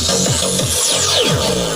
Zem kawg, cov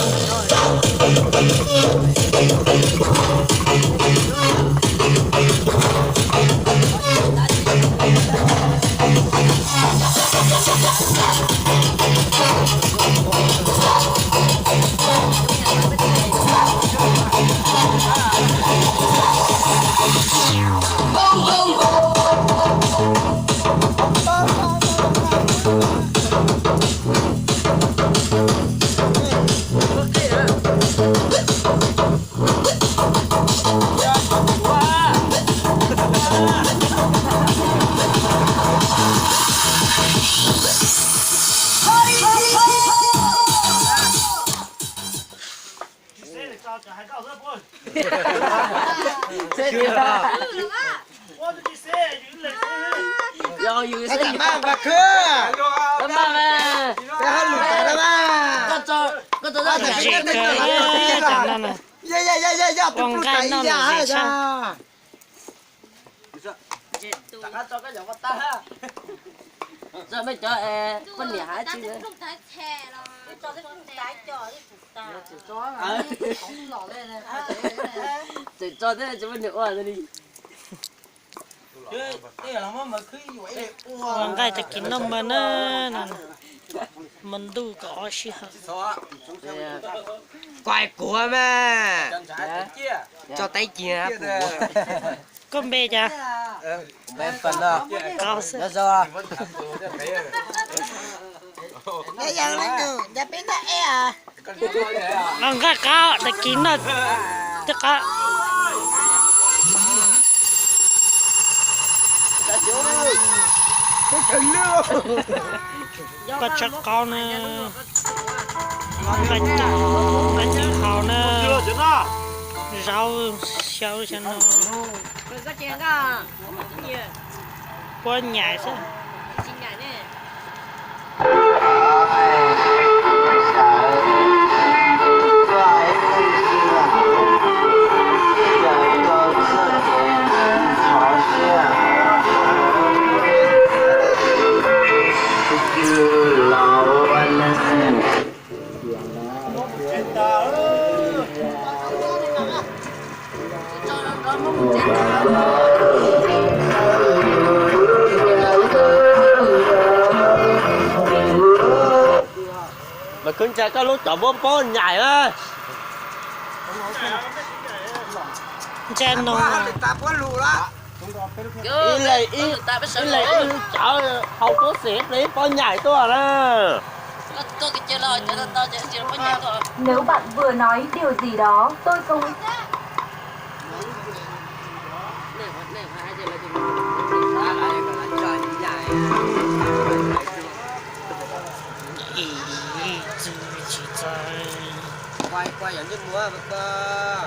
no na. Ua nqaij noj nws zem tshaj. Poj niam hab tsis tseem tso thiab tsis muaj niam ua li. Ua nqaij tag kis noj mov na, no, hmo ntuj kaum ob sij hawm. Kuaj kuv mas, tso teb kis kuv. Koj npe cas? Qab xwb. Ua nqaij qab tag kis noj twb qab. Koj tshawb qaub na, nqaij txiv haus na, zaub xyaw xyaw no. Puab nyaim xwb. Mas khwv ntsa koj lub cov npua pob nyaim na. Ntsa no. Ib leeg ib lub cov haus tuab xeem ib pob nyaim tuaj na. Nếu bạn vừa nói điều gì đó, tôi không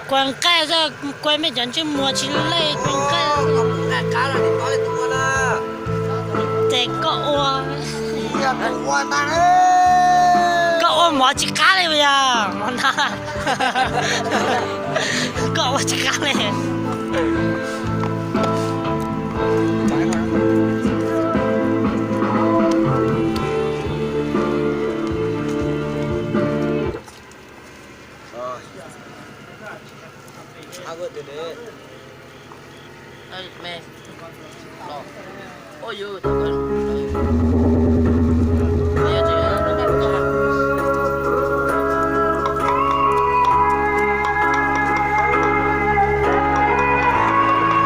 Kuaj nqaij, kuaj mej cov ntsej muag tsis lej, kuaj nqaij. Ces koj ua, koj ua mov tsis qab li puas yog? Koj ua tsis qab li.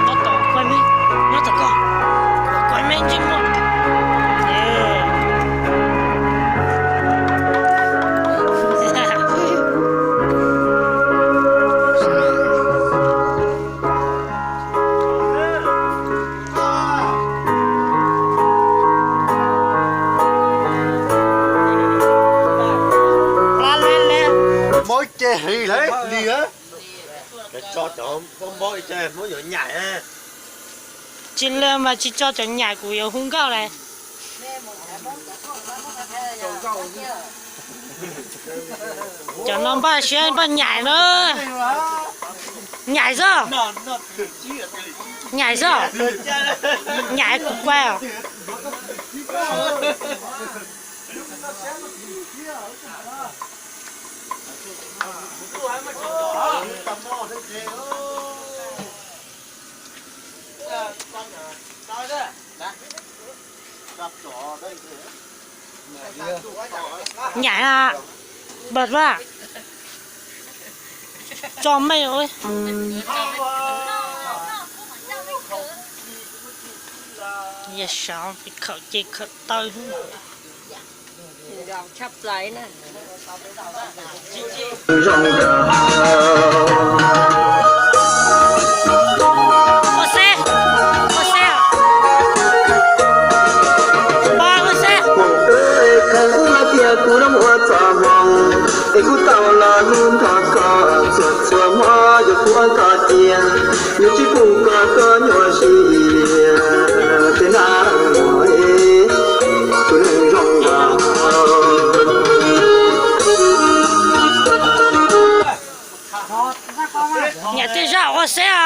Nyob tom koj, nyob tom koj, kuaj me ntsej muag. Mob ces hli lawm li. Tsis li mas tsis tso cov nyaim kuv yuav hu nkauj lawm. Cov no npaj siab npaj nyaim na. Nyaim xwb. Nyaim xwb. Nyaim kuv kuaj os. Nhảy à. Bật vào. Cho mày ơi. Giờ sao thì khẩu chê khẩu tơi. Ua seb, ua seb, ua seb. Khaws kuv hais tias kuv zoo ua txoj hmoov, es kuv tau los hlub ntxov koj txhua txhua hmo, yog kuv ua koj cia, yus tsis pub koj tuaj nyuaj siab, tej nab muag, tus neeg zoo nkaus. Niam tej zaj ua seb a.